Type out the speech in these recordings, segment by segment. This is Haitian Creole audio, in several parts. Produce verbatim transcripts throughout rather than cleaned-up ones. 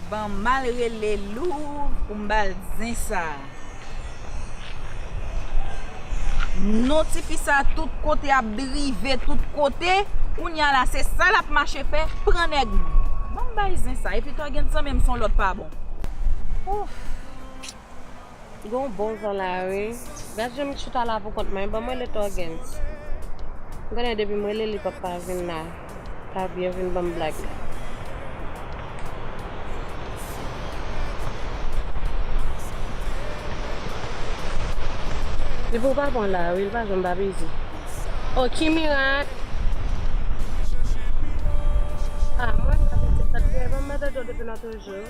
Ban m al rele Lou pou m ba l zen sa. Non, tifi sa tout kote ap drive tout kote. Kounya la, se sa l ap mache fè, pran nèg moun. Ban m bay zen sa. Epi Tògens lan menm se yon lòt pa bon. Ouf. Gon bon van la wi. Gad jan m chita la pou kont mwen, ban mwen rele Tògens. M konnen depi m rele li p ap pa vin la. Pa byen vin ban m blag. Li pou pa pran la wi, li pa janm pa bizi. Oh, ki mirak! Ah, mwen la pitit, sa t gen ban m mete dlo depi nan toujou.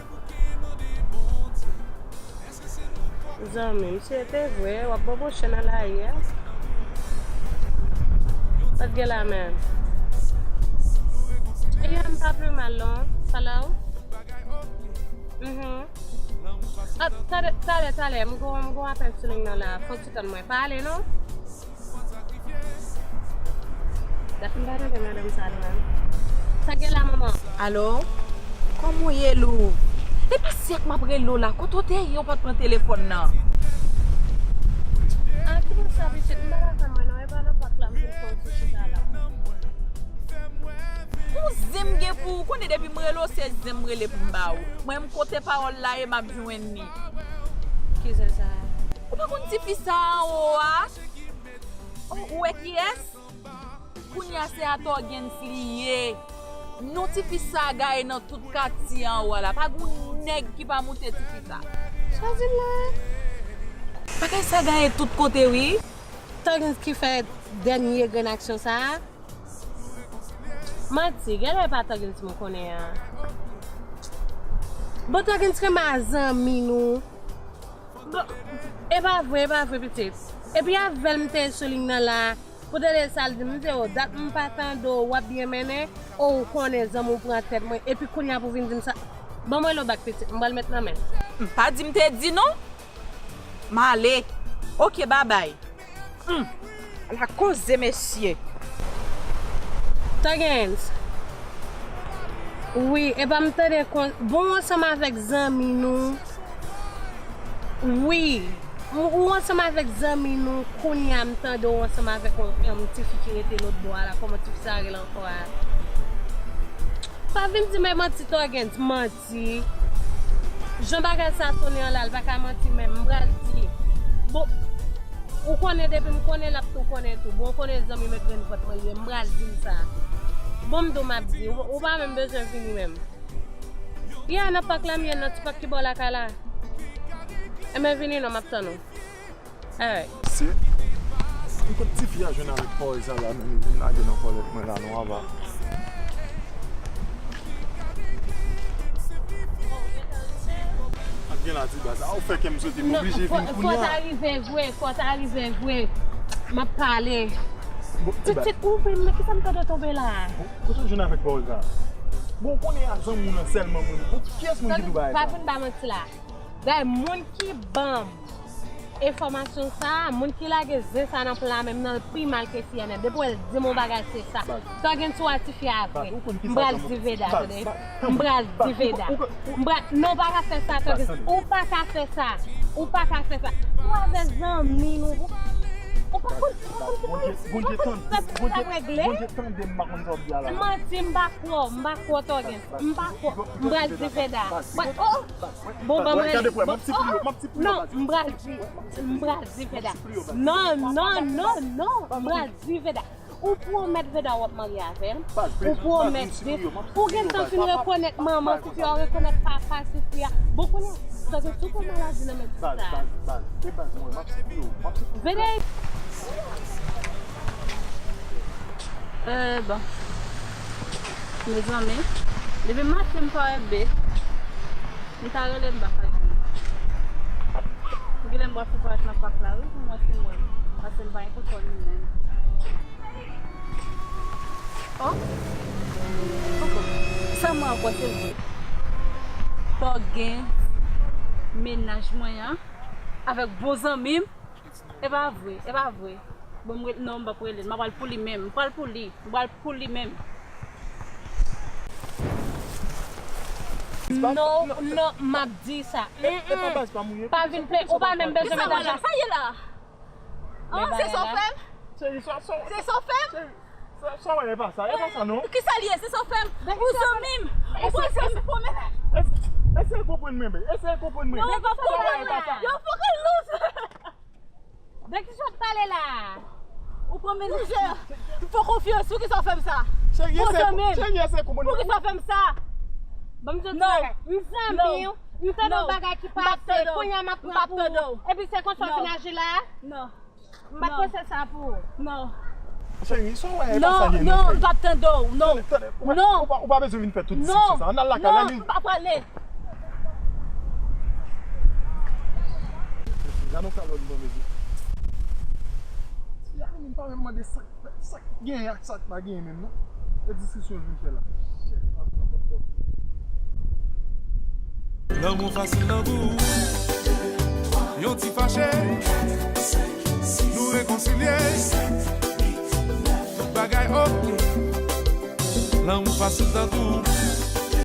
Zanmi m, si se te vre, w ap bòbòche nan lari a. Sa k gen la menm? E a m pa pi mal non. Hello? Mhm. Ah, talè, talè, talè, m gon, m gon apèl sou liy nan la. Fò w ti tann mwen. Pa ale non. Dapin pa tande madanm sa lwen. Sa gen la, manman? Alo? Kòman w ye, Lou? Depi syèk m ap rele w la, kote w te ye, w pa t pran telefòn nan? Ah, ki moun sa, pitit? M pa ka fè mwen non, e pa nan pak la m te fè w sou chita la. Yon zen m gen pou ou, konnen depi m rele w, se zen m rele pou m ba ou. Mwen, m kote pawòl la ye, m ap jwenn li. Ki zen sa? Ou pa konn tifi sa anwo a? Ou, ou wè kiyès? Kounye a se a Tògens li ye. Non tifi sa gaye nan tout katye anwo a la. Pa gon nèg ki pa moute tifi sa. Chwazi l la. Bagay sa gaye tout kote wi. Tògens ki fè dènye grenn aksyon sa a. Manti, genlè e pa Tògens mwen konnen an. Bon, Tògens renmen a zanmi nou. Bon, e pa vre, e pa vre, pitit. Epi avè l m te sou liy nan la, pou tande sa l di m, m di, "O, dat m pa tande w, w ap byen mennen, o, ou konnen zanmi w pran tèt mwen, epi kounye a pou vin di m sa." Ban mwen rele w bak, pitit, m pral met nan men. M pa di m te di non. M ale. Oke, babay. Hmm. Ala koze, mesye. Tògens. Wi, epa m tande kon, bon, w ansanm avèk zanmi nou. Wi. Ou, ou ansanm avèk zanmi nou, kounye a m tande w ansanm avèk yon, yon tifi ki rete lòt bò a la, kòman tifi sa rele ankò a? Pa vin di m e manti, Tògens, manti. Jan bagay sa sonnen an la, l pa ka manti menm. M pral di. Bon, ou konnen depi m konnen l ap tou konnen tou. Bon, ou konnen zanmi m e grenn vant mwen li ye. M pral di l sa. Bon, m di w m ap di. Ou, ou pa menm bezwen vini menm. Yeah, nan pak la m ye, nan ti pak ki bò lakay la. Enben vini non, m ap tann ou. Alright. Se, m kot tifi a jwenn avèk pawòl sa la menm, li vin lage nan kòlèt mwen la non, apa. Ap gen la ti baz. A, ou fè kè m sote, m oblije vin kounye a. Fò ta rive vre, fò ta rive vre. M ap pale. Bon, ti baz. Titit ouvri m, men kisa m tande tonbe la? Bon, kote w jwenn avèk pawòl sa? Bon, ou konnen a zanmi w nan sèlman mwen. Bon, kiyès moun ki di w bagay sa? Pa vin ba manti la. Gade, moun ki ban m enfòmasyon sa a, moun ki lage zen sa nan plan menm nan, l pi mal ke C N N. Depi w wè l di m yon bagay, se sa. Tògens, ou a tifi a vre. M pral di Veda, tande. M pral di Veda. M pral, non, ou pa ka fè sa, Tògens. Ou pa ka fè sa. Ou pa ka fè sa. Ou avè zanmi nou. Ou pa konn, ou pa konn, ou pa konn sa pou w ap regle. Manti, m pa kwè w, m pa kwè w, Tògens. M pa kwè w. M pral di Veda. Oh! Bon, ban mwen li. Bon, oh, non, m pral di, m pral di Veda. Non, non, non, non, m pral di Veda. Ou pwomèt Veda w ap marye avè l? Ou pwomèt di, ou gentan fin rekonèt manman tifi a, ou rekonèt papa tifi a. Bon, kounye a, sa se tout yon maladi nan men tifi sa. Veda. Eh, bon. Mezanmi, depi maten m pa wè Be. M ta rele m pa ka jwenn li. Genlè m pral fè parèt nan pak la, wi, pou m wè si m wè l. Paske m pa gen kontwòl li menm. Oh! Poko. Sa m wè ankò, se vre. Fò gen mennaj mwen an avèk bon zanmi m. E pa vre, e pa vre. Bon, m re-, non, m p ap rele l. M ap pral pou li menm. M pral pou li. M pral pou li menm. Non, non, m ap di sa. E pa baz pa m ou ye. Pa vin plen, ou pa menm bezwen met ajan. Sa ye la? Ah, se sa w fè m? Cheri, sa, sa, se sa w fè m? Cheri, sa, sa w wè, e pa sa, e pa sa non. Ki sa l ye? Se sa w fè m? Ou zanmi m? Ou panse m pou mennaj? Eseye konprann mwen, bebe. Eseye konprann mwen. Non, ou p ap konprann mwen. Yo, fòk l lous. De ki sa w ap pale la? Ou pran mennaj? Fè konfyans, poukisa w fè m sa? Cheri, eseye konprann mwen. Poukisa w fè m sa? Ban m di w ti bagay. M zanmi w, m tande yon bagay ki pase, kounye a m ap pran pou ou. Epi se konsa w fin aji la? Non. M pa t panse sa pou ou. Non. Cheri, sa w wè, e pa sa l ye non. Non, m p ap tande w, non. Tande, tande, ou pa, ou pa, ou pa bezwen vin fè tout diskisyon sa. Ann al lakay la. Non, m pa prale. Gade yon kalòt m pran mezi. Ti a vini, m pa menm mande sa k fèt, sa k genyen ak sa k pa genyen menm non. E diskisyon l vin fè la. Lanmou fasil nan gou. Yon ti fache, nou rekonsilye. Tout bagay oke. Lanmou fasil tankou